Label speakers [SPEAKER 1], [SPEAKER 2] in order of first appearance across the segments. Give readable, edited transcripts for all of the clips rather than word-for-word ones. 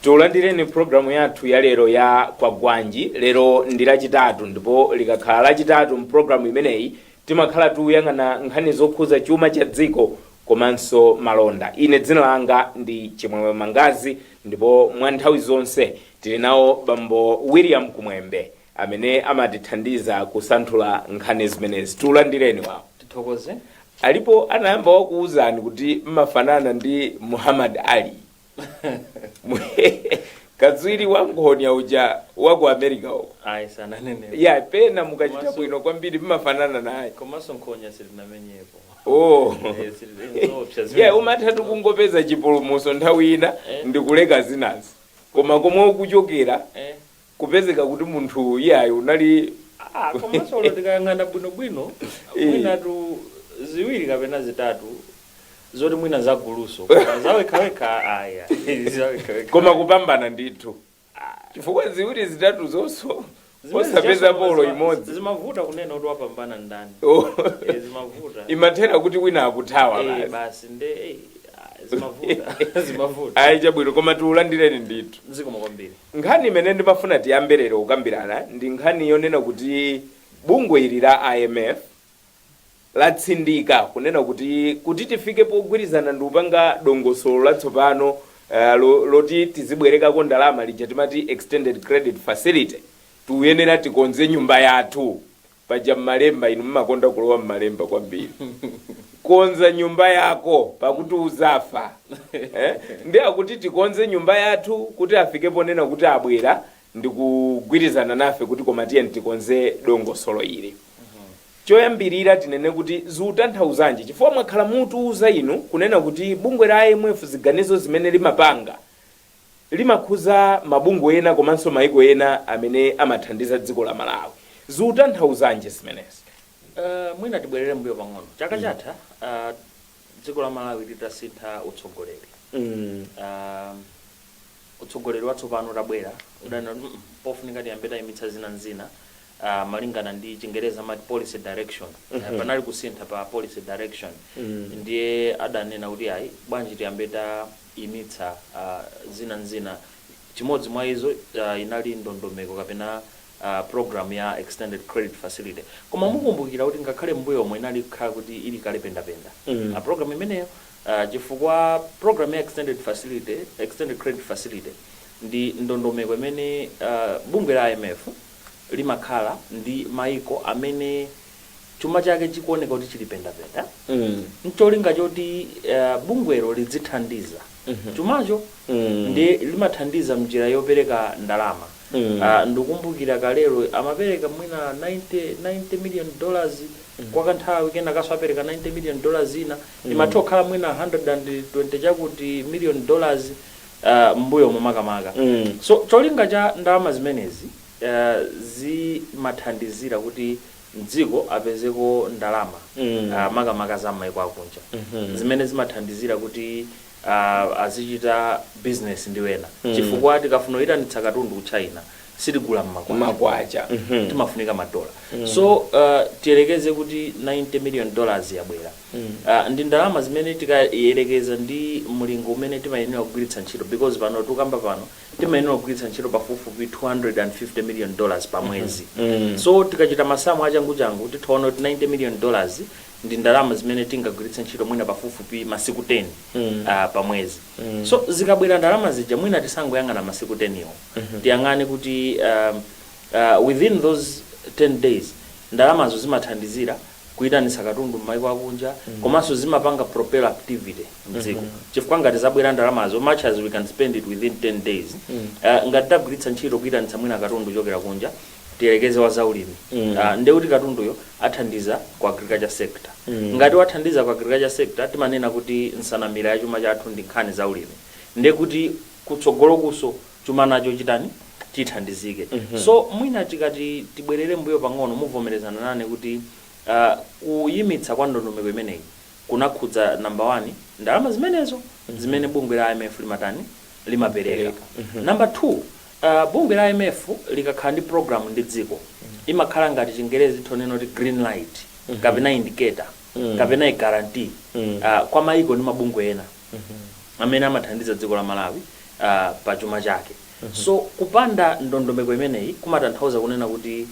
[SPEAKER 1] Tiulandireni programu yathu ya lero ya Kwagwanji. Lero ndi Lachitatu, ndipo likakhala Lachitatu mpulogalamu imeneyi timakhala tikuyang'ana nkhani zokhuza chuma cha dziko komanso malonda. Ine dzina langa ndi Chimwemwe Mangazi, ndipo mwa nthawi zonse tili nawo bambo William Kumwembe amene amatithandiza kusanthula nkhani zimenezi. Tiulandireni wawo.
[SPEAKER 2] Tithokoze.
[SPEAKER 1] Alipo anayamba wakuwuzani kuti mmafanana ndi Muhammad Ali, katswiri wa nkhonya uja wa ku America uko?
[SPEAKER 2] Ayi, sananene.
[SPEAKER 1] Ya, pena mukachita bwino kwambiri mmafanana naye.
[SPEAKER 2] Komanso nkhonya sitinamenyepo.
[SPEAKER 1] Oh.
[SPEAKER 2] Eh, zoopsa zimene.
[SPEAKER 1] Yeah, umathatu kungopeza chipulumutso nthawi ina ndikuleka zinazi, koma komwe ukuchokera kupezeka kuti munthu iyayi unali
[SPEAKER 2] Ah, komanso olo tikayang'ana bwinobwino, mwinatu ziwiri kapena zitatu zoti mwina zaguluso, koma zawekhawekha aya, zawekhawekha.
[SPEAKER 1] Koma kupambana ndithu, chifukwa ziwiri zitatu zonso
[SPEAKER 2] Zimene
[SPEAKER 1] osapeza
[SPEAKER 2] zichaso
[SPEAKER 1] polo imodzi.
[SPEAKER 2] Zimavuta kunena kuti wapambana ndani.
[SPEAKER 1] Oh.
[SPEAKER 2] Eh, zimavuta.
[SPEAKER 1] Imathera kuti wina akuthawa.
[SPEAKER 2] Eh,
[SPEAKER 1] basi.
[SPEAKER 2] Basi nde ah, zimavuta, zimavuta.
[SPEAKER 1] Ayi, chabwino, koma tiulandireni ndithu.
[SPEAKER 2] Zikomo kwambiri.
[SPEAKER 1] Nkhani imene ndimafuna tiyambe lero kukambirana ndi nkhani yonena kuti bungwe ili la IMF latsindika kunena kuti tifike pogwirizana ndi kupanga dongosolo latsopano loti tizibwerekako ndalama lija timati extended credit facility, tiyenera tikonze nyumba yathu. Paja mmalemba, inu mmakonda kulowa mmalemba kwambiri, konza nyumba yako pakuti uzafa, eh? Ndi akuti tikonze nyumba yathu kuti afike ponena kuti abwera ndikugwirizana nafe kuti koma tiye tikonze dongosolo ili. Choyambirira tinene kuti zikutanthauzanji, chifukwa mwakhala mutiuza inu kunena kuti bungwe la IMF ziganizo zimene limapanga limakhuza mabungwe ena komanso maiko ena amene amathandiza dziko la Malawi. Zikutanthauzanji zimenezi?
[SPEAKER 2] Mwina tibwerere mbuyo pang'ono. Chaka chatha dziko la Malawi litasintha utsogoleri, utsogoleri watsopano utabwera, udanena kuti pofunika tiyambe tayimitsa zina nzina, malingana ndi Chingereza amati policy direction. Panali kusintha pa policy direction. Ndiye adanena kuti ayi, bwanji tiyambe tayimitsa zina nzina. Chimodzi mwa izo inali ndondomeko kapena program ya extended credit facility. Koma mukumbukira kuti ngakhale mbuyomo inali kukhala kuti ili kale pendapenda program imeneyo, chifukwa program ya extended credit facility ndi ndondomeko imene bungwe la IMF limakhala ndi maiko amene chuma chake chikuoneka kuti chili pendapenda, ncholinga choti bungwelo lidzithandiza chumacho. Ndi limathandiza mnjira yopereka ndalama. Ndikumbukira kalero amapereka mwina 90 million dollars kwa kanthawi, kenakaso apereka 90 million dollars ina, imatha kukhala mwina 120 chakuti million dollars mbuyo mumakamaka. So cholinga cha ndalama zimenezi zimathandizira kuti mdziko apezeko ndalama, makamaka za maiko akunja, zimene zimathandizira kuti azichita business ndi wena, chifukwa tikafuna kuyitanitsa katundu ku China sitigula mmakwacha.
[SPEAKER 1] Makwacha.
[SPEAKER 2] Timafunika madola. So tiyelekeze kuti 90 million dollars yabwera, ndi ndalama zimene tikayelekeza ndi mlingo umene timayenera kugwiritsa ntchito, because pano tikamba pano timayenera kugwiritsa ntchito pafupifupi 250 million dollars pa mwezi. So tikachita masamu achanguchangu tithaona kuti 90 million dollars ndi ndalama zimene tingagwiritse ntchito mwina pafupifupi masiku 10 pa mwezi. So zikabwera ndalama zija, mwina tisangoyang'ana masiku 10 iwo, tiyang'ane kuti within those 10 days ndalamazo zimathandizira kuyitanitsa katundu m'maiko akunja, komanso zimapanga propel activity mdziko, chifukwa ngati zabwera ndalamazo, much as we can spend it within 10 days, ngati tagwiritsa ntchito kuyitanitsa mwina katundu kuchokera kunja, tiyelekeze wa zaulimi, ndiye kuti katunduyo athandiza ku agriculture sector. Ngati wathandiza ku agriculture sector, timanena kuti nsanamira ya chuma chathu ndi nkhani zaulimi, ndiye kuti kutsogolo kuso chuma nacho chitani? Chithandizike. So mwina tikati tibwerere mbuyo pang'ono, muvomerezana nane kuti kuyimitsa kwa ndondomeko imeneyi kunakhudza number one ndalama zimenezo zimene bungwe la IMF limatani? Limapereka. Number two, bungwe la IMF likakhala ndi program ndi dziko, imakhala ngati Chingerezi tonena kuti green light kapena indicator kapena i guarantee kwa maiko ndi mabungwe ena amene amathandiza dziko la Malawi. pa chuma chake. So kupanda ndondomeko imeneyi kumatanthauza kunena kuti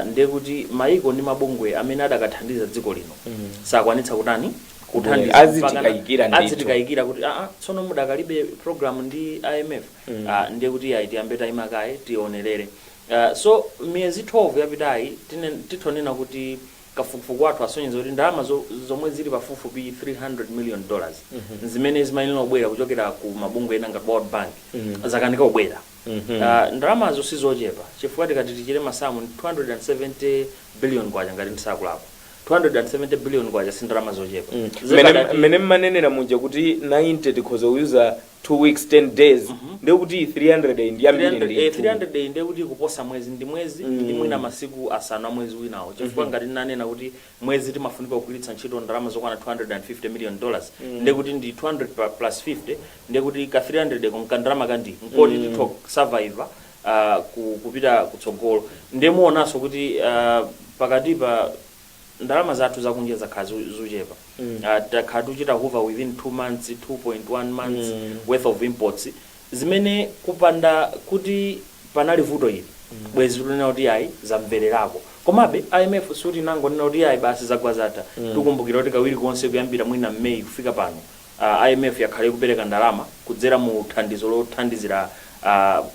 [SPEAKER 2] ndiye kuti maiko ndi mabungwe amene adakathandiza dziko lino sakwanitsa kutani? Kuthandiza.
[SPEAKER 1] Azitikayikira ndithu.
[SPEAKER 2] Azitikayikira kuti, aa, tsono mudakalibe program ndi IMF? Ndiye kuti ayi, tiyambe tayima kaye, tionerere. So miyezi 12 yapitayi, titonena kuti kafukufuku wathu asonyeza kuti ndalama zomwe zili pafupifupi $300 million zimene zimayenera kubwera kuchokera ku mabungwe ena ngati World Bank zakanika kubwera. Ndalamazo sizochepa, chifukwa tikati tichite masamu, 270 billion kwacha, ngati ndisakulakwa, 270 billion kwacha si ndalama zochepa.
[SPEAKER 1] Mmene mmanenera muja kuti 90 tikhoza kuyuza 2 weeks, 10 days, ndiye kuti 300 ndi yambiri.
[SPEAKER 2] 300,
[SPEAKER 1] Ndithu.
[SPEAKER 2] 300 ndiye kuti kuposa mwezi ndi mwezi ndi mwina masiku 5 a mwezi winawo, chifukwa ngati ndinanena kuti mwezi timafunika kugwiritsa ntchito ndalama zokwana $250 million, ndiye kuti ndi 200 plus 50, ndiye kuti ka 300 ko ndalama kandi nkoti titha survive kupita kutsogolo. Ndiye muonanso kuti pakatipa ndalama zathu zakunja zakhala zochepa. Takhala tuchita hover within 2 months, 2.1 months worth of imports, zimene kupanda kuti panali vuto ili, bwezi tunena kuti ayi, zamvererako. Komabe IMF suti nangonena kuti ayi, basi, zagwa zatha. Tikumbukira kuti kawiri konse kuyambira mwina May kufika pano, IMF yakhale kupereka ndalama kudzera mu thandizo lothandizira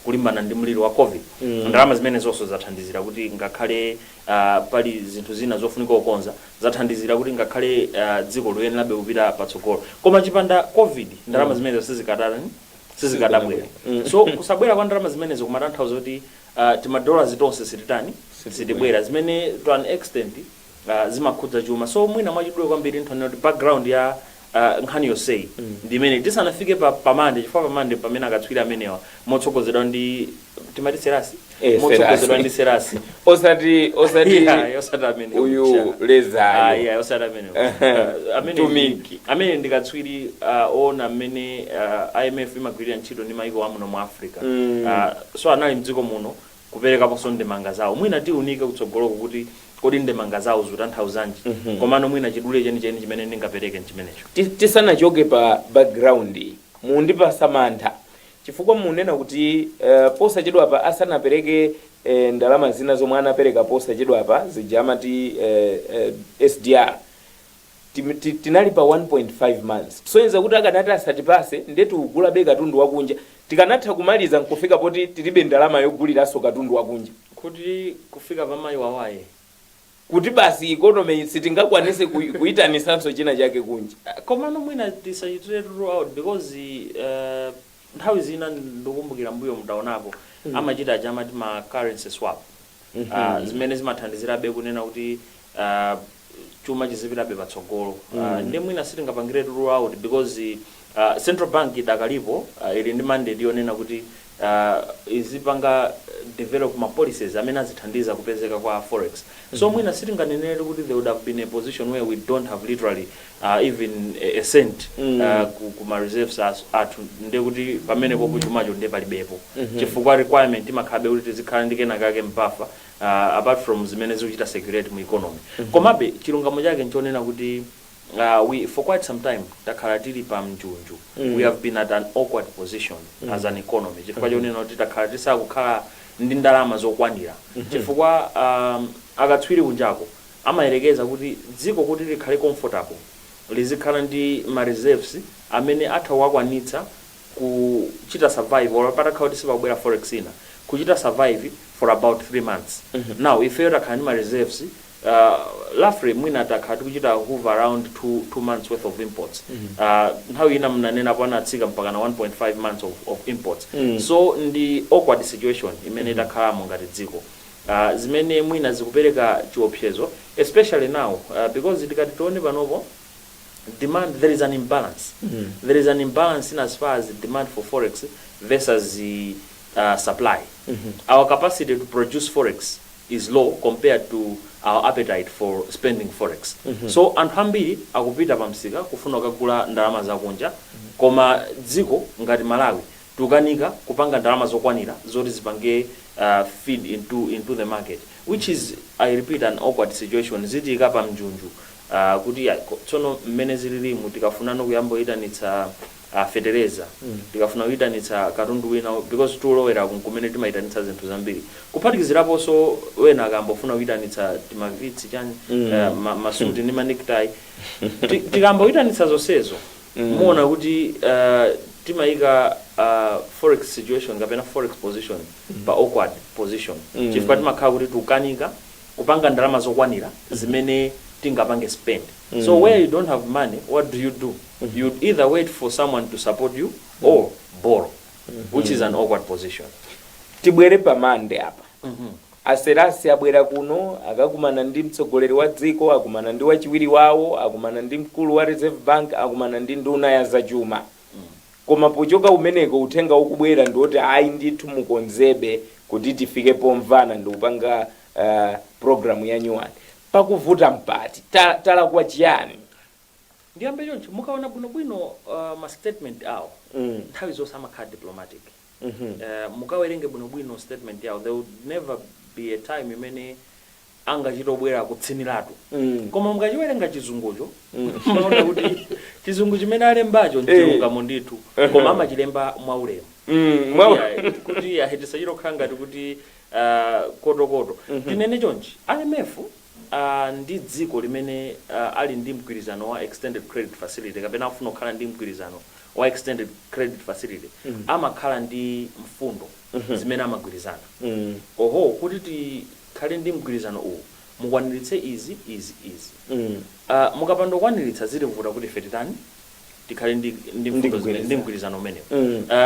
[SPEAKER 2] kulimbana ndi mliri wa COVID. Ndalama zimene zonso zathandizira kuti ngakhale pali zinthu zina zofunika kukonza, zathandizira kuti ngakhale dziko loyenerabe kupita patsogolo. Koma chipanda COVID, ndalama zimene sizikatani? Sizikadabwera. So kusabwera kwa ndalama zimenezo kumatanthauza kuti timadollars tonse sititani? Sitibwera, zimene to an extent zimakhudza chuma. So mwina mwachidule kwambiri nthonena kuti background ya nkhani yonseyi ndi imene tisanafike pa pamande, chifukwa pamande pamene akatswiri amenewa motsogozedwa ndi, timati Serasi, motsogozedwa
[SPEAKER 1] Serasi.
[SPEAKER 2] ndi Serasi.
[SPEAKER 1] Osati
[SPEAKER 2] Yeah, osati amene
[SPEAKER 1] uyu
[SPEAKER 2] ucha.
[SPEAKER 1] lezayo.
[SPEAKER 2] Ah, yeah, osati amene. Amene
[SPEAKER 1] Mtumiki.
[SPEAKER 2] Amene ndi katswiri ona mmene IMF imagwirira ntchito ndi maiko amuno mu Africa. So anali mdziko muno kuperekaponso ndemanga zawo. Mwina tiunike kutsogoloko kuti kodi ndemanga zawo zikutanthauzanji. Komano mwina chidule chenicheni chimene ndingapereke nchimenecho.
[SPEAKER 1] Tisanachoke pa background, mundipasa mantha chifukwa munena kuti posachedwapa asanapereke ndalama zina zomwe anapereka posachedwapa zija amati SDR, tinali pa 1.5 months. Kusonyeza kuti akanati asatipase, ndiye tikugulabe katundu wakunja, tikanatha kumaliza nkufika poti tilibe ndalama yoguliranso katundu wakunja.
[SPEAKER 2] Kuti kufika pamayi wawaye.
[SPEAKER 1] Kuti basi economy sitingakwanise kuyitanisanso china chake kunja.
[SPEAKER 2] Komano mwina tisachitire rule out, because nthawi zina ndikumbukira mbuyo mudaonapo amachita chamati ma currency swap, zimene zimathandizirabe kunena kuti chuma chizipitabe patsogolo. Ndi mwina sitingapangire rule out, because central bank idakalipo, ili ndi mandate yonena kuti izipanga develop ma policies amene azithandiza kupezeka kwa forex. So mwina sitinganenere kuti there would have been a position where we don't have literally even a cent ku ma reserves athu, ndiye kuti pamenepo chumacho ndiye palibepo, chifukwa requirement imakhalabe kuti tizikhala ndi kena kake m'buffer, apart from zimene zikuchita circulate mu economy. Komabe chilungamo chake nchonena kuti we for quite some time takhala tili pa mjunju. We have been at an awkward position as an economy, chifukwa chonena kuti takhala tisakukhala ndi ndalama zokwanira, chifukwa akatswiri kunjako amayerekeza kuti dziko kuti likhale comfortable lizikhala ndi ma reserves amene atha kuwakwanitsa kuchita survive, or patakhala kuti sipakubwera forex ina, kuchita survive for about 3 months. Now ifeyo takhala ndi ma reserves roughly mwina takhala tikuchita hover around 2 months worth of imports. Nthawi ina mnanenapo anatsika mpaka na 1.5 months of imports. So ndi awkward situation imene takhalamo ngati dziko, zimene mwina zikupereka chiopsezo, especially now, because tikati tione panopo demand, there is an imbalance. There is an imbalance in as far as the demand for forex versus the supply. Our capacity to produce forex is low compared to our appetite for spending forex. So anthu ambiri akupita pamsika kufuna kukagula ndalama zakunja, koma dziko ngati Malawi tukanika kupanga ndalama zokwanira zoti zipange feed into the market, which is, I repeat, an awkward situation. Zitiyika pa mjunju kuti ya, tsono mmene zililimu tikafunano kuyamboyitanitsa Fetereza, tikafuna kuyitanitsa katundu wina, because tiulowera kumene timayitanitsa zinthu zambiri, kuphatikiziraponso wena akambofuna kuyitanitsa timavitsi chani, masuti ndi ma necktie. Tikamba kuyitanitsa zonsezo, muona kuti timayika forex situation kapena forex position pa awkward position, chifukwa timakhala kuti tikukanika kupanga ndalama zokwanira zimene tingapange spend. So where you don't have money, what do you do? You either wait for someone to support you or borrow, which is an awkward position.
[SPEAKER 1] Tibwere pamande apa. Aserasi abwera kuno, akakumana ndi mtsogoleri wa dziko, akumana ndi wachiwiri wawo, akumana ndi mkulu wa Reserve Bank, akumana ndi nduna ya zachuma. Koma pochoka umeneko, uthenga ukubwera ndiwoti ayi ndithu, mukonzebe kuti tifike pomvana ndi kupanga programu ya nyuwani. Pakuvuta mpati? Talakwa chiyani?
[SPEAKER 2] Ndiyambe choncho: mukaona bwinobwino ma statement awo, nthawi zonse amakhala diplomatic. Mukawerenge bwinobwino statement yawo, there would never be a time imene angachitobwera kutsiniratu. Koma mukachiwerenga chizungucho, maona kuti chizungu chimene alembacho nchilungamo ndithu, koma amachilemba mwaulemu. Kuti ayi, tisachitokhala ngati kuti kotokoto. Tinene chonchi, IMF ndi dziko limene ali ndi mgwirizano wa extended credit facility kapena afuna kukhala ndi mgwirizano wa extended credit facility, amakhala ndi mfundo zimene amagwirizana. Oho, kuti tikhale ndi mgwirizano uwu, mukwaniritse izi, izi, izi. Mukapanda kukwaniritsa, zitivuta kuti ife titani, tikhale ndi mfundo
[SPEAKER 1] mgwirizano.
[SPEAKER 2] Ndi mgwirizano umenewo.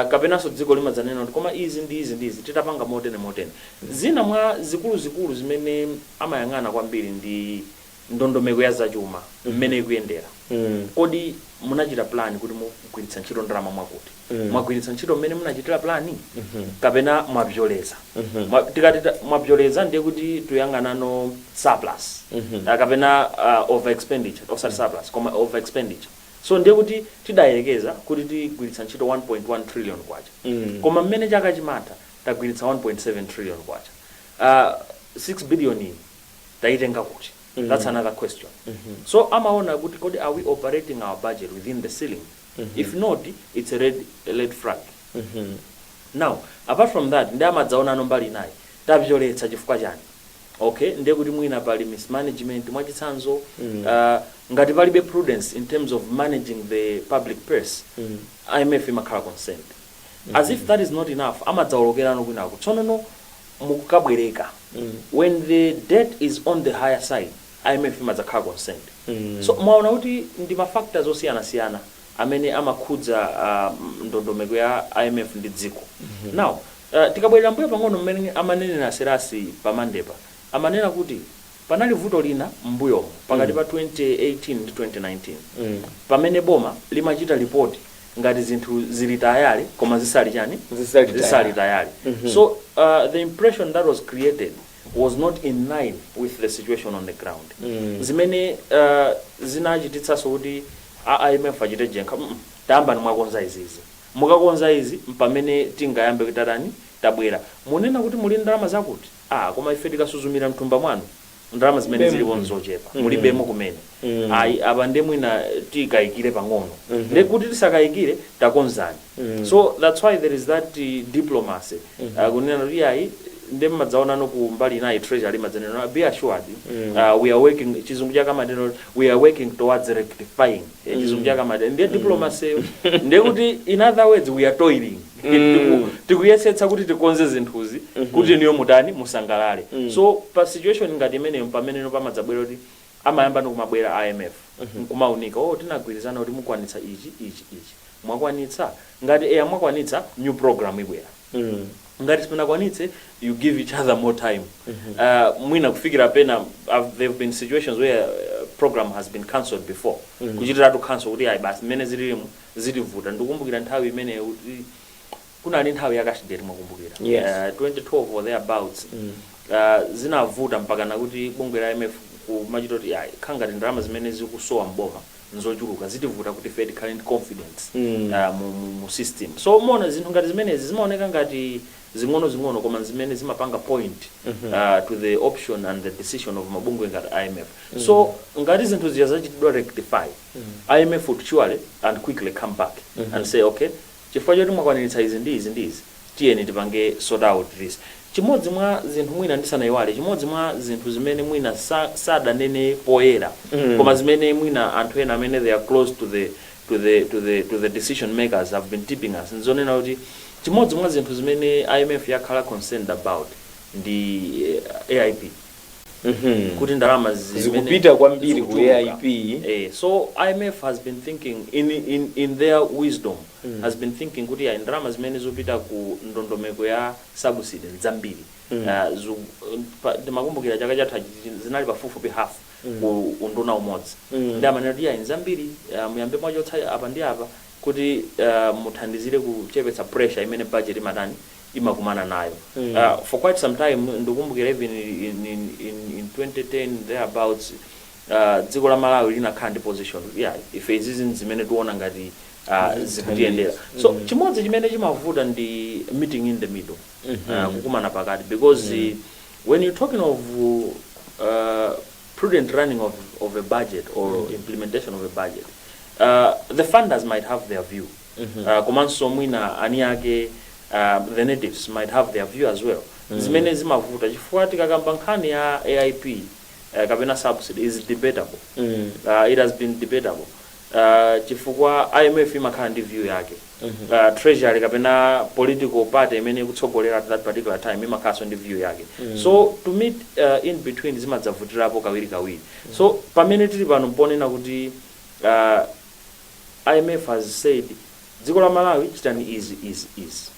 [SPEAKER 2] Kapenanso dziko limadzanena kuti koma izi ndi izi ndi izi titapanga motene motene. Zina mwa zikuluzikulu zimene amayang'ana kwambiri ndi ndondomeko ya zachuma mmene ikuyendera. Kodi munachita plan kuti mugwiritsa ntchito ndalama mwakuti, mwagwiritsa ntchito mmene munachitira plan kapena mwapyoleza? Tikati mwapyoleza, ndiye kuti tuyang'anano surplus kapena over expenditure, osati surplus koma over expenditure. So ndiye kuti tidayelekeza kuti tigwiritsa ntchito 1.1 trillion kwacha, koma mmene chaka chimatha tagwiritsa 1.7 trillion kwacha. 6 billion iyi tayitenga kuti? That's another question. So amaona kuti kodi are we operating our budget within the ceiling? If not, it's a red flag. Now, apart from that, ndi amadzaonano mbali inayi, tapyoletsa chifukwa chani? Okay, ndiye kuti mwina pali mismanagement. Mwachitsanzo, ngati palibe prudence in terms of managing the public purse, IMF imakhala concerned. As if that is not enough, amadzawolokerano kwinako tsono no mukukabwereka. When the debt is on the higher side, IMF imadzakhala concerned. So mwaona kuti ndi ma factors osiyanasiyana amene amakhudza ndondomeko ya IMF ndi dziko. Now, tikabwerera mbuyo pang'ono, mmene amanenera Serasi pamandepa, amanena kuti panali vuto lina m'mbuyomo pakati pa 2018 ndi 2019, pamene boma limachita ripoti ngati zinthu zili tayali koma zisali chani?
[SPEAKER 1] Zisali tayali.
[SPEAKER 2] Zisali tayali. So the impression that was created was not in line with the situation on the ground, zimene zinachititsanso kuti a IMF achite jenkha, tayambani mwakonza izizi. Mukakonza izi, mpamene tingayambe kutatani, tabwera munena kuti muli ndalama zakuti, ah, koma ife tikasuzumira mthumba mwanu, ndalama zimene
[SPEAKER 1] Mulibemo.
[SPEAKER 2] zilipo nzochepa, mulibemo kumene. Ayi, apa nde mwina tikayikire pang'ono. Nde kuti tisakayikire, takonzani. So that's why there is that diplomacy, kunena kuti ayi, nde mmadzaonano ku mbali inayi, Treasury imadzanena, "Be assured, we are working." Chizungu chakamateno, "We are working towards rectifying." Chizungu chakamateno ndiye diplomacy yo. Ndiye kuti in other words, we are toiling. Tikuyesetsa kuti tikonze zinthuzi kuti niyo mutani, musangalale. So pa situation ngati imeneyo, pameneyo pamadzabwera kuti amayamba ndikumabwera IMF nkumaunika, "Oh, tinagwirizana kuti mukwanitsa ichi, ichi, ichi. Mwakwanitsa?" Ngati eya, mwakwanitsa, new program ibwera. Ngati simunakwanitse, you give each other more time, mwina kufikira pena there have been situations where program has been cancelled before, kuchitiratu cancel kuti ayi basi, mmene zililimu zitivuta. Ndikukumbukira nthawi imeneyo kuti kunali nthawi ya Cashgate, mwakumbukira?
[SPEAKER 1] Yes.
[SPEAKER 2] 2012 or thereabouts. Zinavuta mpaka nakuti bungwe la IMF kumachita kuti ayi, khangati ndalama zimene zikusowa mboma Nzochuluka, zitivuta kuti ife tikhale ndi confidence mu system. So umaona zinthu ngati zimenezi zimaoneka ngati zing'ono-zing'ono, koma zimene zimapanga point to the option and the decision of mabungwe ngati IMF. So ngati zinthu zija zachitidwa rectify, IMF would surely and quickly come back and say, "Okay, chifukwa choti mwakwaniritsa izi ndi izi ndi izi, tiyeni tipange sort out this." Chimodzi mwa zinthu mwina ndisanayiwale, chimodzi mwa zinthu zimene mwina sadanene poyera, koma zimene mwina anthu ena amene they are close to the decision makers have been tipping us, nzonena kuti chimodzi mwa zinthu zimene IMF yakhala concerned about ndi AIP, kuti ndalama zimene
[SPEAKER 1] Zikupita kwambiri ku
[SPEAKER 2] zikuchuluka.
[SPEAKER 1] AIP.
[SPEAKER 2] So IMF has been thinking in their wisdom, has been thinking kuti ayi, ndalama zimene zopita ku ndondomeko ya subsidy nzambiri. Ndimakumbukira chaka chatha zinali pafupifupi half ku unduna umodzi. Ndi amanena kuti ayi, nzambiri, muyambe mwachotsa apa ndi apa kuti muthandizire kuchepetsa pressure imene budget imatani, imakumana nayo. For quite some time, ndikumbukira even in 2010 thereabouts, dziko la Malawi linakhala ndi position, yeah, ife izizi zimene tiona ngati zikutiyendera. So chimodzi chimene chimavuta ndi meeting in the middle, kukumana pakati, because when you're talking of prudent running of a budget or implementation of a budget, the funders might have their view, komanso mwina ani ake, the natives might have their view as well. Zimene zimavuta chifukwa tikakamba nkhani ya AIP kapena subsidy is debatable. It has been debatable chifukwa IMF imakhala ndi view yake, Treasury kapena political party imene ikutsogolera at that particular time imakhalanso ndi view yake. So to meet in between zimadzavutirapo kawiri kawiri. So pamene tili pano mponena kuti IMF has said, "Dziko la Malawi, chitani izi, izi, izi.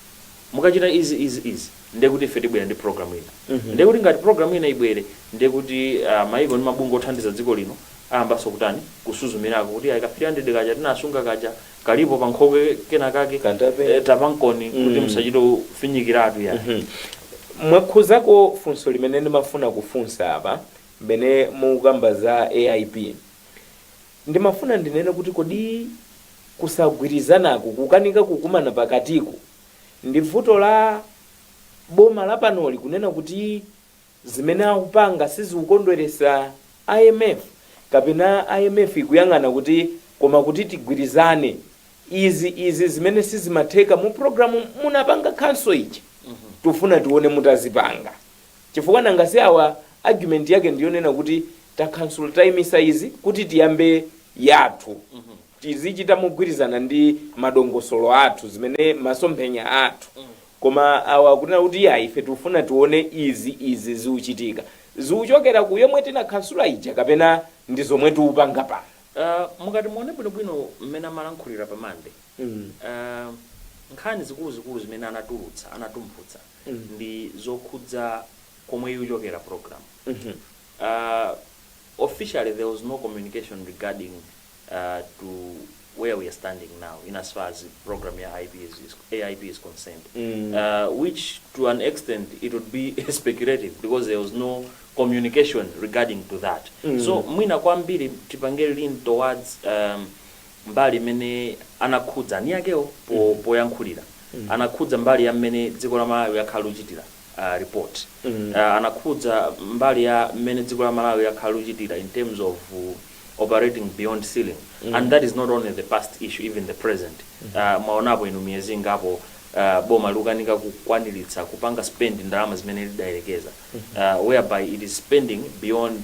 [SPEAKER 2] Mukachita izi, izi, izi, ndiye kuti ife tibwera ndi program ina." Ndiye kuti ngati program ina ibwere, ndiye kuti maiko ndi mabungwe othandiza dziko lino ayambanso kutani, kusuzumirako kuti ayika 300 kaja tinasunga kaja kalipo pa nkhokwe kena kake.
[SPEAKER 1] Kantape.
[SPEAKER 2] Tapankoni kuti musachite kufinyikiratu ya.
[SPEAKER 1] Mwakhuzako funso limene ndimafuna kufunsa apa mmene mukamba za AIP. Ndimafuna ndinene kuti kodi kusagwirizanaku, kukanika kukumana pakatiku, ndi vuto la boma lapanoli kunena kuti zimene akupanga sizikukondweresa IMF, kapena IMF ikuyang'ana kuti koma kuti tigwirizane, izi izi zimene sizimatheka mu programu munapanga cancel ichi, tufuna tione mutazipanga? Chifukwa nanga si awa, argument yake ndiyonena kuti takhansula, tayimisa izi kuti tiyambe yathu, tizichita mogwirizana ndi madongosolo athu, zimene masomphenya athu. Koma awa kunena kuti ya, ife tikufuna tione izi izi zikuchitika, zikuchokera ku yomwe tinakhansula ija kapena ndi zomwe tiupanga pano?
[SPEAKER 2] Mukati muone bwinobwino mmene amalankhulira pa Mande, nkhani zikuluzikulu zimene anatulutsa, anatumphutsa, ndi zokhudza komwe ikuchokera program. Officially there was no communication regarding to where we are standing now in as far as program ya AIP is concerned, which to an extent it would be speculative because there was no communication regarding to that. So mwina kwambiri tipange lean towards mbali imene anakhudza ani akewo poyankhulira. Anakhudza mbali ya mmene dziko la Malawi yakhala luchitira report. Anakhudza mbali ya mmene dziko la Malawi yakhala luchitira in terms of operating beyond ceiling, and that is not only the past issue, even the present. Mwaonapo inu miyezi ingapo boma likukanika kukwaniritsa kupanga spend ndalama zimene lidayelekeza, whereby it is spending beyond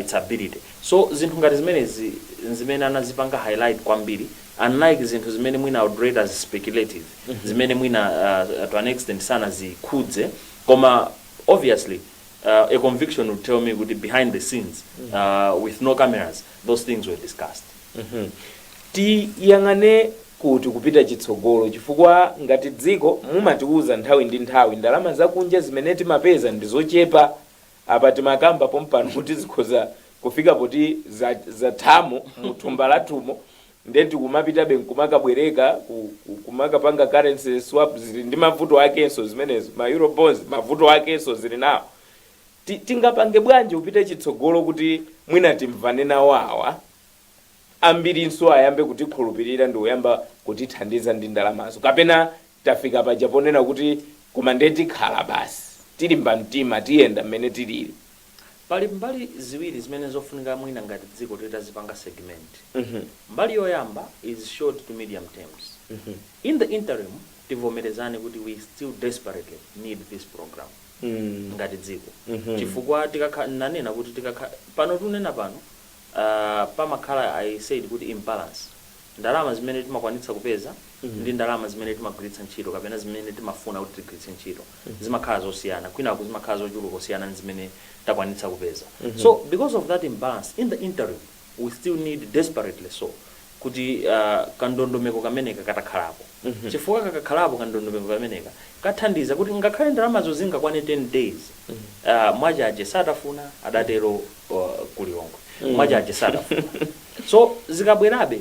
[SPEAKER 2] its ability. So zinthu ngati zimenezi zimene anazipanga highlight kwambiri, unlike zinthu zimene mwina I would rate as speculative, zimene mwina to an extent sanazikhudze. Koma obviously a conviction would tell me kuti behind the scenes, with no cameras, those things were discussed.
[SPEAKER 1] Tiyang'ane kuti kupita chitsogolo, chifukwa ngati dziko mumatiuza nthawi ndi nthawi, ndalama zakunja zimene timapeza ndi zochepa. Apa timakamba pompano kuti zikhoza kufika poti zathamo muthumba lathumo, ndiye tikumapitabe nkumakabwereka kumakapanga currency swap. Zili ndi mavuto akenso zimenezo, ma euro bonds mavuto akenso zili nawo. Tingapange bwanji kupita chitsogolo kuti mwina timvane nawo awa? Ambirinso ayambe kutikhulupirira ndi kuyamba kutithandiza ndi ndalamazo, kapena tafika paja ponena kuti koma ndiye tikhala basi, tilimba mtima, tiyenda mmene tilili?
[SPEAKER 2] Pali mbali ziwiri zimene zofunika mwina ngati dziko titazipanga segment. Mbali yoyamba is short to medium terms. In the interim, tivomerezane kuti we still desperately need this program ngati dziko, chifukwa tikakha nanena kuti tikakha pano, tunena pano, pamakhala, I said kuti imbalance, ndalama zimene timakwanitsa kupeza ndi ndalama zimene timagwiritsa ntchito kapena zimene timafuna kuti tigwiritse ntchito zimakhala zosiyana, kwinaku zimakhala zochuluka kusiyana ndi zimene takwanitsa kupeza. So because of that imbalance, in the interim we still need desperately so kuti kandondomeko kameneka katakhalapo, chifukwa kakakhalapo kandondomeko kameneka kathandiza kuti ngakhale ndalamazo zingakwane 10 days, mwachache satafuna adatero kulilongwe, mwachache satafuna. So zikabwerabe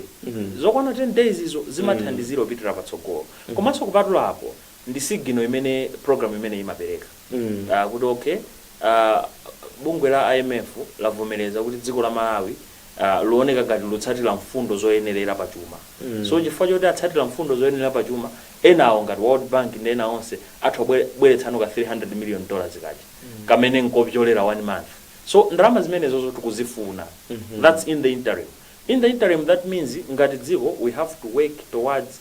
[SPEAKER 2] zokwana 10 days izo zimathandizira kupitira patsogolo. Komanso kupatula apo, ndi signal imene program imene imapereka kuti okay, bungwe la IMF lavomereza kuti dziko la Malawi looneka ngati lutsatira mfundo zoyenerera pachuma. So chifukwa choti atsatira mfundo zoyenerera pachuma, enawo ngati World Bank ndi ena onse atha kubweretsano ka $300 million kaja kamene nkopyolera one month. So ndalama zimenezozo tikuzifuna. That's in the interim. In the interim, that means ngati dziko we have to work towards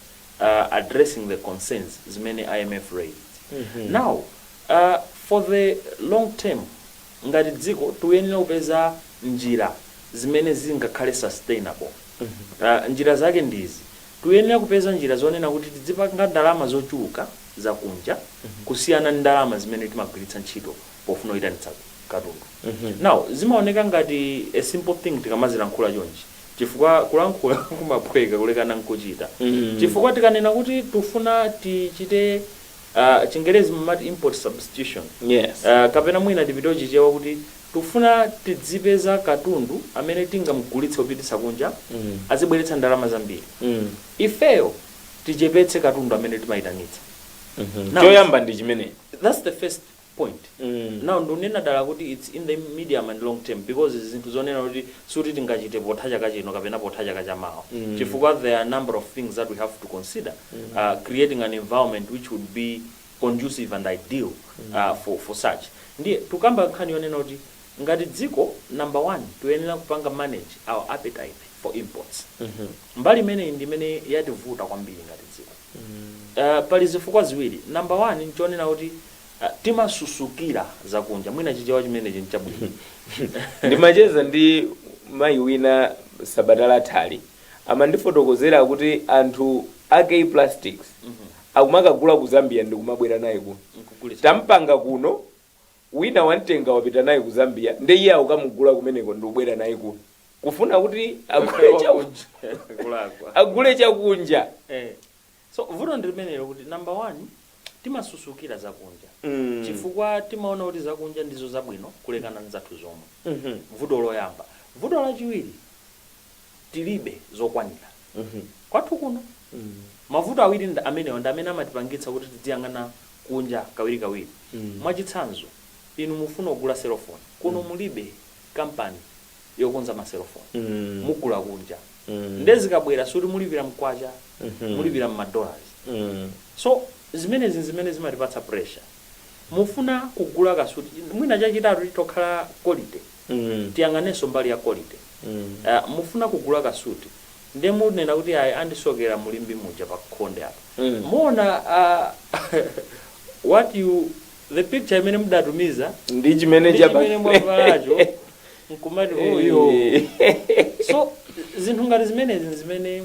[SPEAKER 2] addressing the concerns zimene IMF raised. Now, for the long term, ngati dziko tikuyenera kupeza njira zimene zingakhale sustainable. Njira zake ndizi: tikuyenera kupeza njira zonena kuti tidzipanga ndalama zochuluka zakunja kusiyana ndi ndalama zimene timagwiritsa ntchito pofuna kuyitanitsa katundu. Now, zimaoneka ngati a simple thing tikamazilankhula chonchi, chifukwa kulankhula kumaphweka kulekana nkuchita, chifukwa tikanena kuti tufuna tichite Chingerezi mumati import substitution, kapena mwina tipite Chichewa kuti tufuna tidzipeza katundu amene tingamugulitse kupititsa kunja, azibweretsa ndalama zambiri, ifeyo tichepetse katundu amene timayitanitsa. Now,
[SPEAKER 1] Choyamba ndi chimene.
[SPEAKER 2] That's the first point. Now, ndunena dala kuti it's in the medium and long term because zinthu zonena kuti suti tingachite potha chaka chino kapena potha chaka chamawa, chifukwa there are a number of things that we have to consider, creating an environment which would be conducive and ideal for such. Ndiye tukamba nkhani yonena kuti ngati dziko, number one, tiyenera kupanga manage our appetite for imports. Mbali imeneyi ndi imene yativuta kwambiri ngati dziko. Pali zifukwa ziwiri. Number one, nchonena kuti timasusukira zakunja. Mwina Chichewa chimenechi nchabwino.
[SPEAKER 1] Ndimacheza ndi mayi wina sabata lathali, amandifotokozera kuti anthu a K Plastics akumakagula ku Zambia ndikumabwera naye kuno.
[SPEAKER 2] Nkugulitsa.
[SPEAKER 1] Tampanga kuno, wina wamtenga wapita naye ku Zambia, ndi iye akukamugula kumeneko ndikubwera naye kuno kufuna kuti agule
[SPEAKER 2] Kulakwa.
[SPEAKER 1] Agule chakunja.
[SPEAKER 2] So vuto ndi limenelo kuti number one, timasusukira zakunja chifukwa timaona kuti zakunja ndizo zabwino kulekana ndi zathu zomwe. Vuto loyamba. Vuto lachiwiri, tilibe zokwanira kwathu kuno. Mavuto awiri amenewa ndi amene amatipangitsa kuti tiziyang'ana kunja kawirikawiri. Mwachitsanzo, inu mufuna kugula cellphone, kuno mulibe kampani yokonza ma cellphone. Mugula kunja. Nde zikabwera, suti mulipira mkwacha, mulipira mmadollars. So zimenezi zimene zimatipatsa pressure. Mufuna kugula kasuti, mwina chachitatu chitokhala quality. Tiyang'anenso mbali ya quality. Mufuna kugula kasuti, ndiye munena kuti ayi, andisokera mulimbi muja pa khonde apa. Muona what you the picture imene mudatumiza
[SPEAKER 1] ndi chimene
[SPEAKER 2] ndi chimene mwavalacho, nkumati oyo. So zinthu ngati zimenezi zimene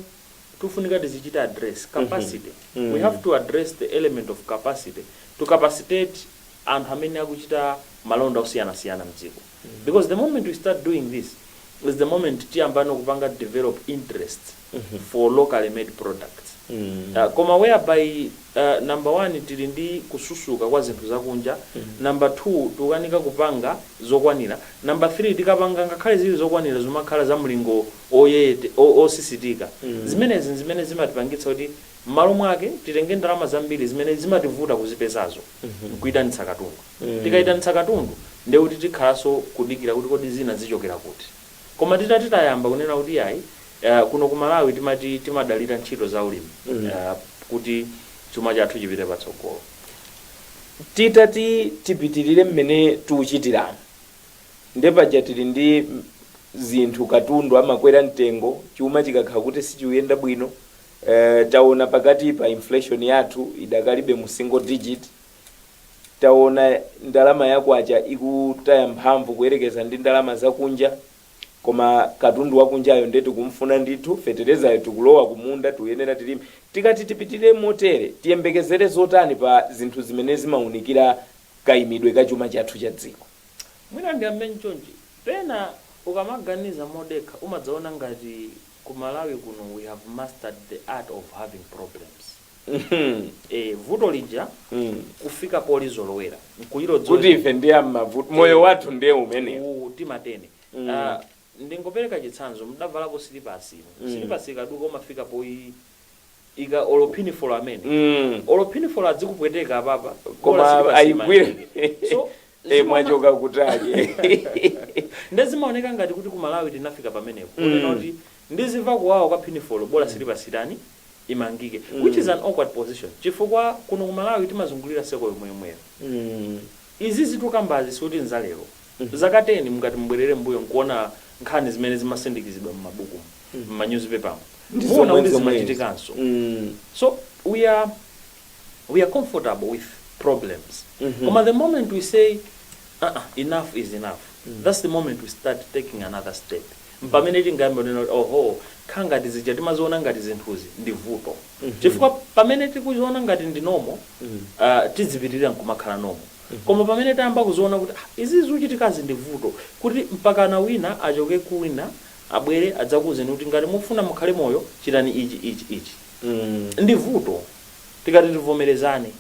[SPEAKER 2] tifunika tizichita address capacity. We have to address the element of capacity, to capacitate anthu amene akuchita malonda osiyanasiyana mdziko, because the moment we start doing this is the moment tiyambano kupanga develop interest for locally made products. Koma whereby number one, tili ndi kususuka kwa zinthu zakunja, number two, tikukanika kupanga zokwanira, number three, tikapanga ngakhale zili zokwanira zimakhala za mlingo oyete osisitika. Zimenezi zimene zimatipangitsa kuti m'malo mwake titenge ndalama zambiri zimene zimativuta kuzipezazo nkuyitanitsa katundu. Tikayitanitsa katundu, ndiye kuti tikhalanso kudikira kuti kodi zina zichokera kuti. Koma titati tayamba kunena kuti yayi, Kuno ku Malawi timati timadalira ntchito za ulimi kuti chuma chathu chipite patsogolo.
[SPEAKER 1] Titati tipitirire mmene tikuchitiramo, nde paja tili ndi zinthu, katundu amakwera mtengo chuma chikakhala kuti sichikuyenda bwino. Taona pakati pa inflation yathu idakalibe mu single digit. Taona ndalama yakwacha ikutaya mphamvu kuyerekeza ndi ndalama zakunja, koma katundu wakunjayo nde tikumfuna ndithu, feterezayo tikulowa kumunda, tikuyenera tilime. Tikati tipitirire motere, tiyembekezere zotani pa zinthu zimene zimawunikira kayimidwe ka chuma chathu cha dziko?
[SPEAKER 2] Mwina ndiyambe nchonchi. Pena ukamaganiza modekha umadzaona ngati ku Malawi kuno we have mastered the art of having problems. Vuto lija kufika polizolowera nkuliro.
[SPEAKER 1] Kuti ife ndiye ammavuto, moyo wathu ndiye umenewo.
[SPEAKER 2] Timatene. Ah, ndingopereka chitsanzo, mudavalapo silipasi ino? Silipasi ikaduka umafika poyi ika olo pinafore amene olo pinafore adzikupweteka apapa,
[SPEAKER 1] koma
[SPEAKER 2] bola silipasi
[SPEAKER 1] ayigwire
[SPEAKER 2] imangike. So
[SPEAKER 1] mwachoka kutali.
[SPEAKER 2] Ndezimaoneka ngati kuti ku Malawi tinafika pamenepo kunena kuti ndizimva kuwawa kwa pinafore, bola silipasi tani imangike, which is an awkward position, chifukwa kuno ku Malawi timazungulira circle yomweyomweyo. Izi zitukambazi sikuti nzalero. Zaka 10 mukati mubwerere mbuyo nkuona nkhani zimene zimasindikizidwa m'mabuku, m'manyuzipepamo,
[SPEAKER 1] Ndi
[SPEAKER 2] muona kuti
[SPEAKER 1] zomwe zomwezi.
[SPEAKER 2] zimachitikanso. So we are comfortable with problems, koma the moment we say, "Uh-uh, enough is enough," that's the moment we start taking another step, mpamene tingayambe kunena kuti oho, kha ngati zija timaziona ngati zinthuzi ndi vuto, chifukwa pamene tikuziona ngati ndi normal, tizipitirira nkumakhala normal. Koma pamene tayamba kuziona kuti ah, izi zikuchitikazi ndi vuto, kuti mpakana wina achoke kuwina abwere adzakuwuzeni kuti ngati mufuna mukhale moyo chitani ichi, ichi, ichi, ndi vuto. Tikati tivomerezane,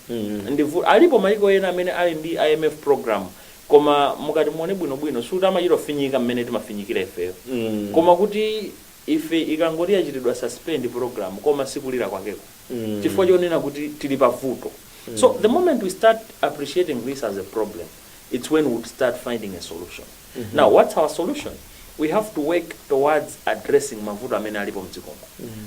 [SPEAKER 2] ndi vuto. Alipo maiko ena amene ali ndi IMF program, koma mukati muone bwinobwino sikuti amachita kufinyika mmene timafinyikira ifeyo, koma kuti ife ikangoti yachitidwa suspend program, koma sikulira kwakeko, chifukwa chonena kuti tili pa vuto. So the moment we start appreciating this as a problem, it's when we would start finding a solution. Now, what's our solution? We have to work towards addressing mavuto amene alipo mdzikomo.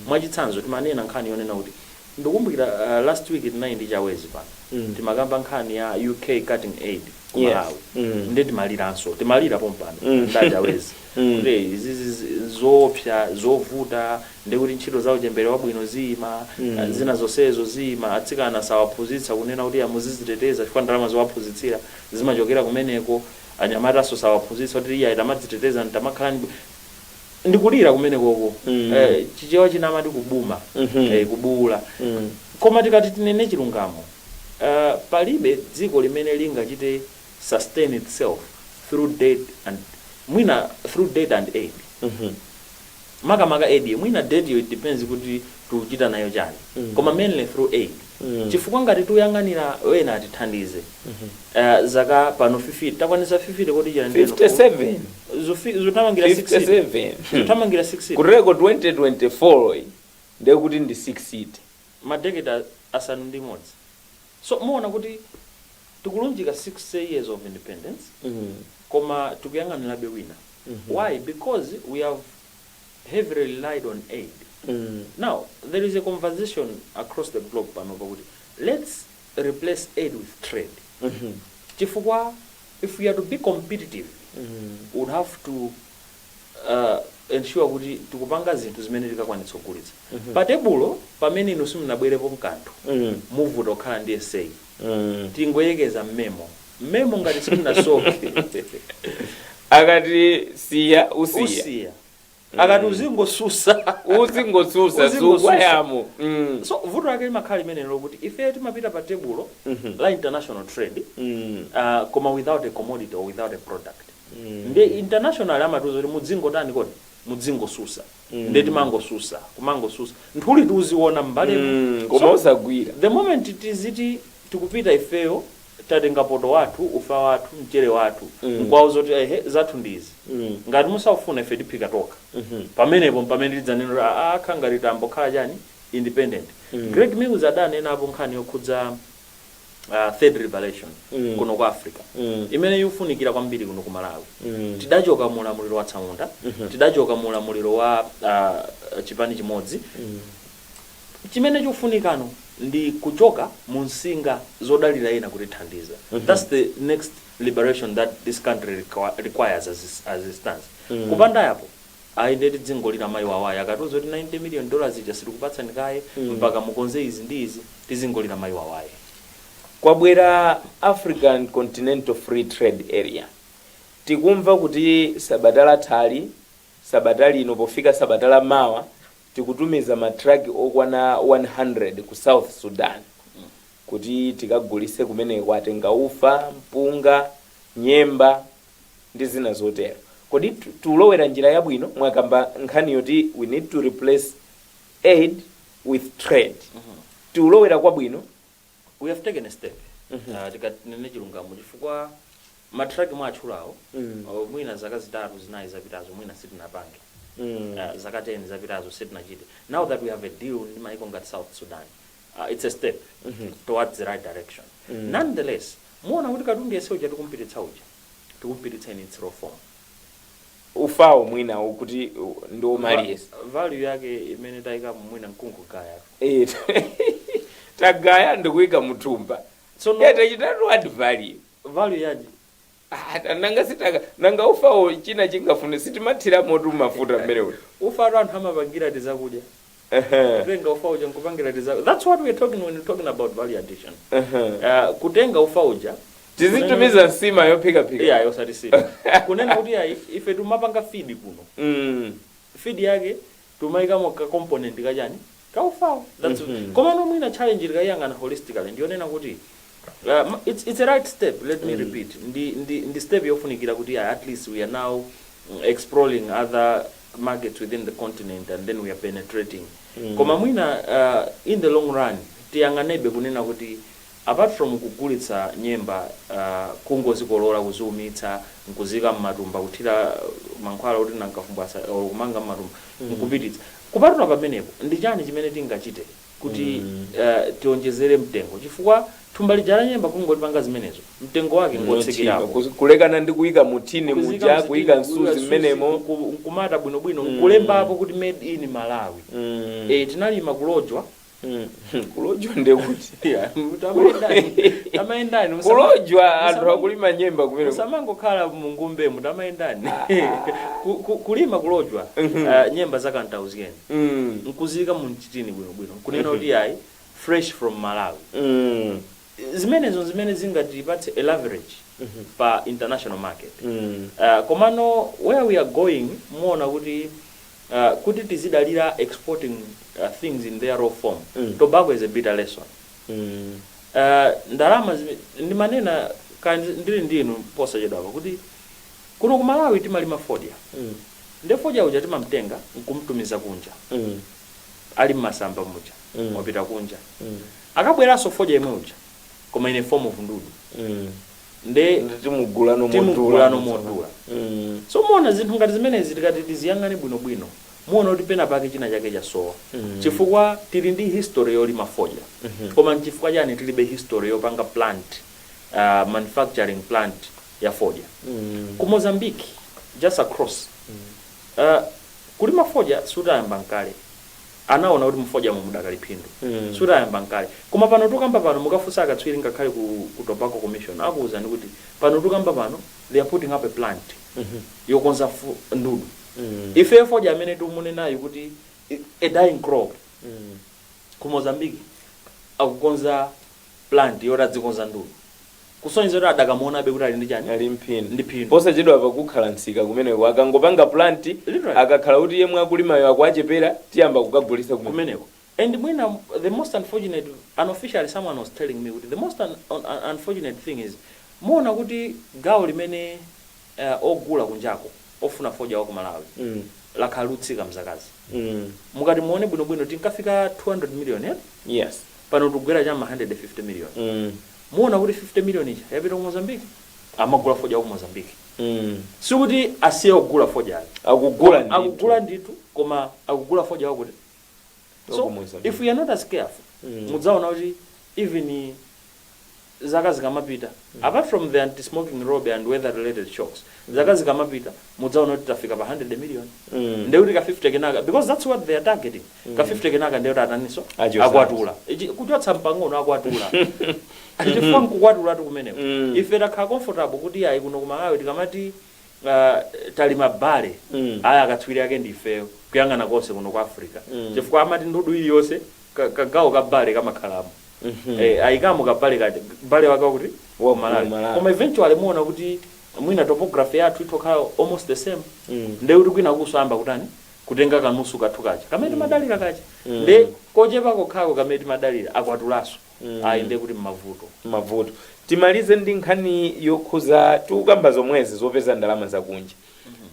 [SPEAKER 2] Mwachitsanzo, timanena nkhani yonena kuti, ndikumbukira last week tinali ndi Chawezi pano, timakamba nkhani ya UK cutting aid ku Malawi. Ndi timaliranso, timalira pompano ndachawezi kuti izizi zoopsa, zovuta, ndikuti ntchito za uchembere wabwino ziyima, zina zonsezo ziyima, atsikana sawaphunzitsa kunena kuti amuziziteteza chifukwa ndalama zowaphunzitsira zimachokera kumeneko, anyamataso sawaphunzitsa kuti iya tamadziteteza, tamakhala ndikulira kumenekoko. Chichewa china amati kubuma, kubuula. Koma tikati tinene chilungamo, palibe dziko limene lingachite sustain itself through debt and mwina through debt and aid. Makamaka aid, mwina debt yo it depends kuti tikuchita nayo chani, koma mainly through aid, chifukwa ngati tikuyang'anira wena atithandize, zaka pano 50 takwanisa 50 kodi chani?
[SPEAKER 1] 57.
[SPEAKER 2] Zuthamangira 60.
[SPEAKER 1] 57.
[SPEAKER 2] Zuthamangira 60.
[SPEAKER 1] Kuteko 2024 ndekuti ndi 60.
[SPEAKER 2] Ma decade 6. So muona kuti tikulunjika 60 years of independence, koma tikuyang'anirabe wina. Why? Because we have heavily relied on aid. Now there is a conversation across the globe panopa kuti let's replace aid with trade, chifukwa if we are to be competitive, we would have to ensure kuti tikupanga zinthu zimene tikakwanitsa kugulitsa pa tebulo. Pamene inu simunabwerepo mkanthu, muvuta kukhala ndi essay. Tingoyekeza mmemo, mmemo ngati simunasoke.
[SPEAKER 1] Akati siya, usiya.
[SPEAKER 2] Usiya. Akati uzingosusa,
[SPEAKER 1] uzingosusa.
[SPEAKER 2] Uzingosusa.
[SPEAKER 1] Sukwayamo.
[SPEAKER 2] So vuto lake limakhala limenelo lokuti ife timapita pa tebulo la international trade, koma without a commodity or without a product. Ndi international amatiuza kuti mudzingotani kodi, mudzingosusa. Ndi timangosusa, kumangosusa, nthuli tiuziona m'mbalemo.
[SPEAKER 1] Koma
[SPEAKER 2] So,
[SPEAKER 1] usagwira.
[SPEAKER 2] the moment tiziti tikupita ifeyo, tatenga poto wathu, ufa wathu, mchere wathu, nkwawo zoti ehe, zathu ndizi, ngati musaufuna ife tiphika tokha, pamenepo pamene tidzanena akha ngati tambokhala chani, independent. Greg Mills adanenapo nkhani yokhudza Third liberation kuno ku Africa imene ikufunikira kwambiri kuno ku Malawi. Tidachoka mu ulamuliro wa tsamunda, tidachoka mu ulamuliro wa chipani chimodzi. Chimene chikufunikano ndi kuchoka mu msinga zodalira ena kutithandiza. That's the next liberation that this country requires as it stands. Kupanda yapo, ayi, ndeti dzingolira mayi wawayi akatiuza kuti $90 million ija sitikupatsani kaye mpaka mukonze izi ndi izi, tizingolira mayi wawayi.
[SPEAKER 1] Kwabwera African Continental Free Trade Area. Tikumva kuti sabata lathali, sabata lino, pofika sabata la mawa, tikutumiza matraki okwana 100 ku South Sudan kuti tikagulise kumeneko. Atenga ufa, mpunga, nyemba ndi zina zotero. Kodi tulowera njira yabwino? Mwakamba nkhani yoti we need to replace aid with trade. Tiulowera kwabwino?
[SPEAKER 2] We have taken a step, tikanene chilungamo, chifukwa matraki mwatchulawo, mwina zaka 3, 4 zapitazo mwina sitinapange. Zaka 10 zapitazo sitinachite. Now that we have a deal ndi maiko ngati South Sudan, it's a step towards the right direction. Nonetheless, muona kuti katundu yense uja tikumpititsa uja, tikumpititsa in its raw form.
[SPEAKER 1] Ufawo mwina kuti ndi omaliza.
[SPEAKER 2] Value yake imene tayikamo mwina nkungogaya.
[SPEAKER 1] Tagaya ndikuyika muthumba.
[SPEAKER 2] Tsono
[SPEAKER 1] Tachitatu add value.
[SPEAKER 2] Value yaji?
[SPEAKER 1] Ah, nanga sitaka, nanga ufawo china chingafune sitimathira moto mafuta mmene uti?
[SPEAKER 2] Ufatu anthu amapangira tizakudya. Kutenga ufa uja nkupangira tizakudya, that's what we're talking when we're talking about value addition. Kutenga ufa uja
[SPEAKER 1] Tizitumiza nsima yophikaphika.
[SPEAKER 2] Iya, yosatisima kunena kuti ayi, ife tumapanga feed kuno. Feed yake tumayikamo ka component kachani, kaufawo. That's Komano mwina challenge likayang'ana holistically ndiyonena kuti it's a right step, let me repeat, ndi step yofunikira kuti at least we are now exploring other markets within the continent and then we are penetrating. Koma mwina in the long run tiyang'anebe kunena kuti apart from kugulitsa nyemba, kungozikolola, kuziumitsa, nkuzika mmatumba, kuthira mankhwala kuti nankafumbwasa or kumanga mmatumba nkupititsa, kupatula pamenepo ndi chani chimene tingachite kuti tionjezere mtengo? Chifukwa thumba lija la nyemba kungotipanga zimenezo, mtengo wake ngotsikirapo.
[SPEAKER 1] Kulekana ndi kuyika mutini
[SPEAKER 2] Kuzika
[SPEAKER 1] muja,
[SPEAKER 2] mzitini,
[SPEAKER 1] kuyika msuzi mmenemo.
[SPEAKER 2] Nkumata bwinobwino, nkulembapo kuti made in Malawi. Tinalima kulojwa.
[SPEAKER 1] Kulojwa ndekuti?
[SPEAKER 2] Yeah, tamayendani, tamayendani.
[SPEAKER 1] Kulojwa anthu akulima nyemba kumene?
[SPEAKER 2] Musamangokhala mungumbemu, tamayendani. Kulima kulojwa nyemba za kantauzieni, nkuzika munchitini bwinobwino, kunena kuti ayi, fresh from Malawi. Zimenezo zimene zingatipatse a leverage pa international market. Komano where we are going, muona kuti kuti tizidalira exporting things in their raw form, tobacco is a bitter lesson. Ndalama ndimanena kandi ndili ndinu posachedwapa kuti kuno ku Malawi timalima fodya. Nde fodya uja timamtenga nkumtumiza kunja ali mmasamba muja. Wapita kunja, akabweranso fodya imwe uja, koma in a form of ndudu. Nde
[SPEAKER 1] timugulano.
[SPEAKER 2] Timugulano modula. So muona zinthu ngati zimenezi, tikati tiziyang'ane bwinobwino, muona kuti pena pake china chake chasowa, chifukwa tili ndi history yolima fodya, koma nchifukwa chani tilibe history yopanga plant, manufacturing plant ya fodya? Ku Mozambique, just across, kulima fodya sutayamba nkale. Anaona kuti mufodya mudakali phindu. Sutayamba nkale, koma pano tukamba pano, mukafunsa akatswiri ngakhale ku Tobacco Commission, akuwuzani kuti pano tukamba pano they are putting up a plant yokonza ndudu. Ife fodya amene tumunenayo kuti a dying crop, ku Mozambique akukonza plant yoti adzikonza ndudu, kusonyeza kuti adakamuonabe kuti ali ndi chani?
[SPEAKER 1] Ali mphindu.
[SPEAKER 2] Ndi phindu.
[SPEAKER 1] Posachedwa pakukhala msika kumeneko, akangopanga plant,
[SPEAKER 2] Literally.
[SPEAKER 1] akakhala kuti yemwe akulimayo akuachepera, tiyamba kukagulisa kumene.
[SPEAKER 2] Kumeneko. And mwina the most unfortunate, unofficially someone was telling me kuti the most unfortunate thing is, muona kuti gawo limene ogula kunjako ofuna fodya wa ku Malawi lakhala lutsika mzakazi. Mukati muone bwinobwino, tinkafika 200 million, eh?
[SPEAKER 1] Yes.
[SPEAKER 2] Pano tikugwera chama 150 million. Muona kuti 50 million ija yapita ku Mozambique, amagula fodya wa ku Mozambique. Sikuti asiye kugula fodyayo.
[SPEAKER 1] Akugula ndithu.
[SPEAKER 2] Akugula ndithu, koma akugula fodya wakuti
[SPEAKER 1] Waku
[SPEAKER 2] so
[SPEAKER 1] Mozambique.
[SPEAKER 2] if we are not as careful, mudzaona kuti even Zaka zikamapita, apart from the anti-smoking lobby and weather related shocks, zaka zikamapita mudzaona kuti tafika pa 100 million. Ndekuti ka 50 kenaka, because that's what they are targeting, ka 50 kenaka ndekuti ataninso?
[SPEAKER 1] Achotsa.
[SPEAKER 2] Akwatula. Ichi kuchotsa mpang'ono, akwatula, chifukwa nkukwatulatu kumeneko. Ife takhala comfortable kuti ayi, kuno kumalawi tikamati talima barley, aya akatswiri ake ndi ifeyo kuyang'ana konse kuno ku Africa, chifukwa amati ndudu iliyonse kagawo ka barley kamakhalamo. Ayikamo ka barley kaja, barley wake wakuti
[SPEAKER 1] Wa
[SPEAKER 2] Malawi.
[SPEAKER 1] Malawi.
[SPEAKER 2] Koma eventually muona kuti mwina topography yathu itokhala almost the same, ndekuti kwina kusamba kutani, kutenga kanusu kathu kaja kamene timadalira kaja, nde kochepa kokhako kamene timadalira akwatulaso. Ayi, nde kuti mmavuto.
[SPEAKER 1] Mavuto. Timalize ndi nkhani yokhuza, tikukamba zomwezi zopeza ndalama zakunja.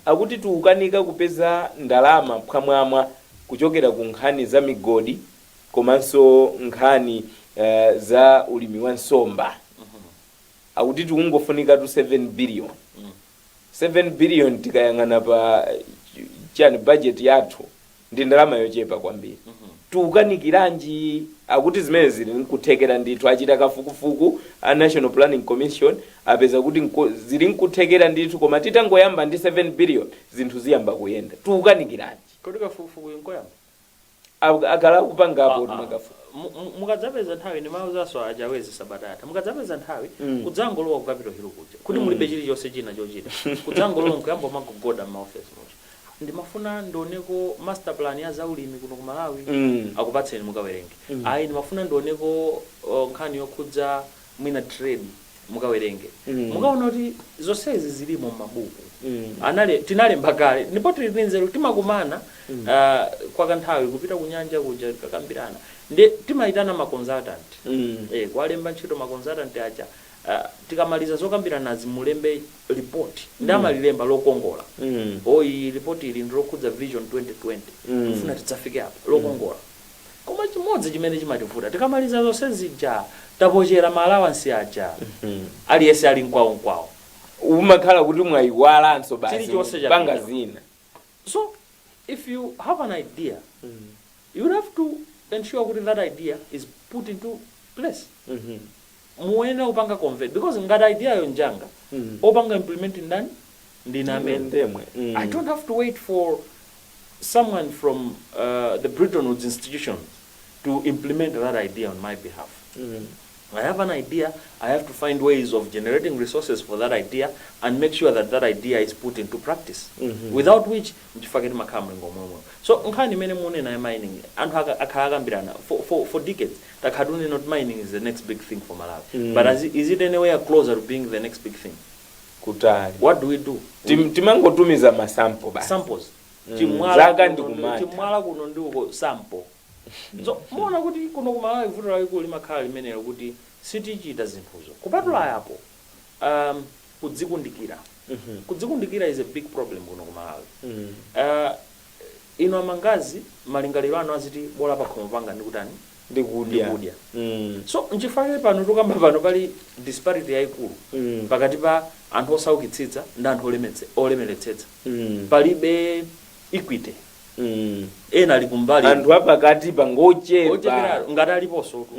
[SPEAKER 1] Akuti tikukanika kupeza ndalama phwamwamwa kuchokera ku nkhani za migodi komanso nkhani za ulimi wa nsomba. Akuti tikungofunika tu 7 billion. 7 billion tikayang'ana pa chani, budget yathu, ndi ndalama yochepa kwambiri. Tikukanikiranji? Akuti zimene zili nkuthekera ndithu. Achita kafukufuku a National Planning Commission, apeza kuti zili nkuthekera ndithu, koma titangoyamba ndi 7 billion zinthu ziyamba kuyenda. Tikukanikiranji?
[SPEAKER 2] Kodi kafukufuku inkoyamba?
[SPEAKER 1] Akhala akupangapo makafukufuku.
[SPEAKER 2] Mukadzapeza nthawi, ndimawuzanso achawezi sabata yatha, mukadzapeza nthawi kudzangolowa ku Capitol Hill kuja, kuti mulibe chilichonse china chochita, kudzangolowa nkuyamba magogoda m'maofesi muja, "Ndimafuna ndioneko master plan ya zaulimi kuno ku Malawi." Akupatseni, mukawerenge. "Ayi, ndimafuna ndioneko nkhani yokhudza mwina trade." Mukawerenge. Mukaona kuti zonsezi zilimo m'mabuku. Anale tinalemba kale, ndipo tili ndi nzeru. Timakumana kwa kanthawi kupita kunyanja kuja, kakambirana, ndi timayitana ma consultant, kuwalemba ntchito ma consultant aja, tikamaliza zokambiranazi mulembe report, ndi amalilemba lokongola. Oyi, report ili ndi lokhudza Vision 2020, tifuna tidzafike apa, lokongola. Koma chimodzi chimene chimativuta, tikamaliza zonse zija, tapochera ma allowance aja, aliyense ali mkwawo mkwawo.
[SPEAKER 1] Umakhala kuti mwayiwalanso basi.
[SPEAKER 2] Chilichonse chapita.
[SPEAKER 1] Panga zina.
[SPEAKER 2] So if you have an idea, you have to ensure kuti that idea is put into place. Muyenera kupanga convert, because ngati idea yo njanga, opanga implement ndani? Ndine amene.
[SPEAKER 1] Ndemwe.
[SPEAKER 2] I don't have to wait for someone from the Bretton Woods institution to implement that idea on my behalf. I have an idea, I have to find ways of generating resources for that idea and make sure that that idea is put into practice. Without which, mchifukwa timakhala mlingo momwe. So nkhani imene munena ya mining, anthu akhala akambirana for decades. Takhala tunena kuti mining is the next big thing for Malawi. But is it anywhere closer to being the next big thing?
[SPEAKER 1] Kutali.
[SPEAKER 2] What do we do?
[SPEAKER 1] Timangotumiza ma sample basi.
[SPEAKER 2] Samples.
[SPEAKER 1] Chimwala Zaka ndikumata.
[SPEAKER 2] Chimwala kuno ndi uko, sample. So muona kuti kuno kumalawi vuto lalikulu limakhala limenelo, kuti sitichita zinthuzo. Kupatula yapo, kudzikundikira. Kudzikundikira is a big problem kuno kumalawi. Inu amangazi, malingaliro anu aziti bola pakhomo panga ndikutani?
[SPEAKER 1] Ndikudya.
[SPEAKER 2] Ndikudya. So nchifukwa pano tukamba pano pali disparity yayikulu pakati pa anthu osaukitsitsa ndi anthu olemeretsetsa. Palibe equity. Ena ali kumbali.
[SPEAKER 1] Anthu apakati pangochepa.
[SPEAKER 2] Ocheperaro ngati aliponso tu.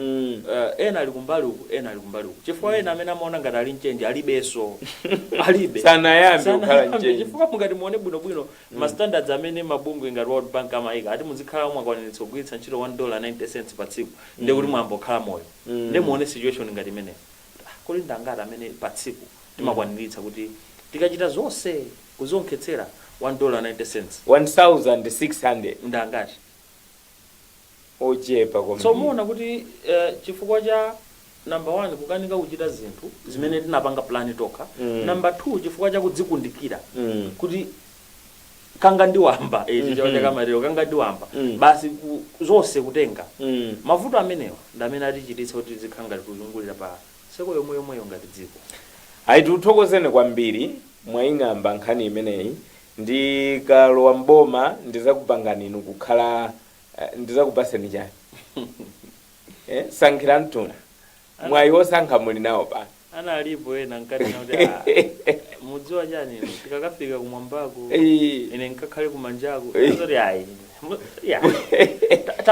[SPEAKER 2] Ena ali kumbali uku, ena ali kumbali uku, chifukwa ena amene amaona ngati ali mchenji alibenso, alibe.
[SPEAKER 1] Sanayambe kukhala
[SPEAKER 2] Sanayambe,
[SPEAKER 1] mchenji.
[SPEAKER 2] Chifukwa mukati muone bwinobwino ma standards amene mabungwe ngati World Bank amayika, ati muzikhala mwakwaniritsa kugwiritsa ntchito 1 dollar 90 cents pa tsiku, ndiye kuti mwambokhala moyo. Ndiye muone situation ngati imeneyo. Ah, kodi ndangati amene pa tsiku timakwaniritsa kuti tikachita zonse kuzionkhetsera 1 dollar 90 cents?
[SPEAKER 1] 1600.
[SPEAKER 2] Ndangati?
[SPEAKER 1] Ochepa kwambiri.
[SPEAKER 2] So muona kuti chifukwa cha number one, kukanika kuchita zinthu zimene tinapanga plan tokha, number two, chifukwa cha kudzikundikira kuti kanga ndiwamba, chichawo chakamatero, kanga ndiwamba, basi zonse kutenga. Mavuto amenewa ndi amene atichititsa kuti tizikhala ngati tikuzungulira pa seko yomwe yomweyo ngati dziko.
[SPEAKER 1] Ayi, tikuthokozeni kwambiri, mwaying'amba nkhani imeneyi. Ndikalowa mboma ndizakupangani inu kukhala ndizakupaseni chani? Sankhira mtuna, mwayi wosankha muli nawo pano.
[SPEAKER 2] Ana alipo ena nkati kuti, "Ah, mudziwa chani inu, tikakafika kumwambako ine nkakhale kumanjako." Zoti ayi, ya.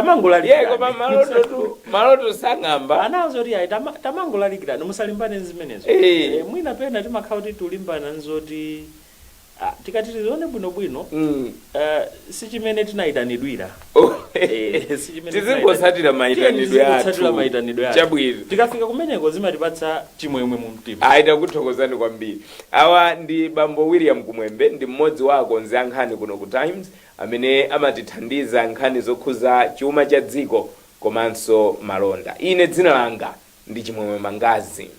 [SPEAKER 2] Tamangolalikirani.
[SPEAKER 1] Ye, koma maloto tu, maloto sang'amba.
[SPEAKER 2] Anawuza kuti ayi, tamangolalikirani, musalimbane zimenezo. Mwina pena timakhala kuti tulimbana nzoti, tikati tizione bwinobwino, si chimene tinayitanidwira.
[SPEAKER 1] Oh.
[SPEAKER 2] Si chimene
[SPEAKER 1] Tizingotsatira mayitanidwe
[SPEAKER 2] Tizingotsatira
[SPEAKER 1] athu.
[SPEAKER 2] mayitanidwe athu.
[SPEAKER 1] Chabwino.
[SPEAKER 2] Tikafika kumeneko zimatipatsa chimwemwe mu mtima.
[SPEAKER 1] Ayi, takuthokozani kwambiri. Awa ndi bambo William Kumwembe, ndi mmodzi wa akonzi a nkhani kuno ku Times amene amatithandiza nkhani zokhuza chuma cha dziko komanso malonda. Ine dzina langa ndi Chimwemwe Mangazi.